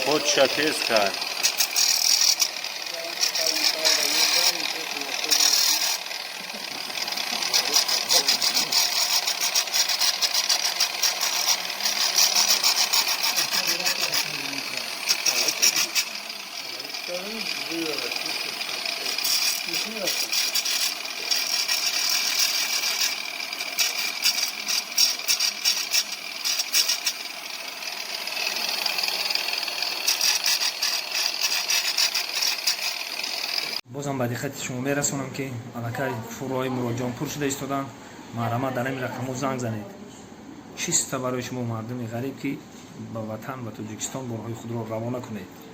Худша тез кард. Бозам ба диққати шумо мерасонам, ки аллакай фурӯҳои Муроҷон пур шуда истоданд. Марҳамат, дар ҳамин рақамҳо занг занед. Чиста барои шумо, мардуми ғариб, ки ба ватан, ба Тоҷикистон борҳои худро равона кунед.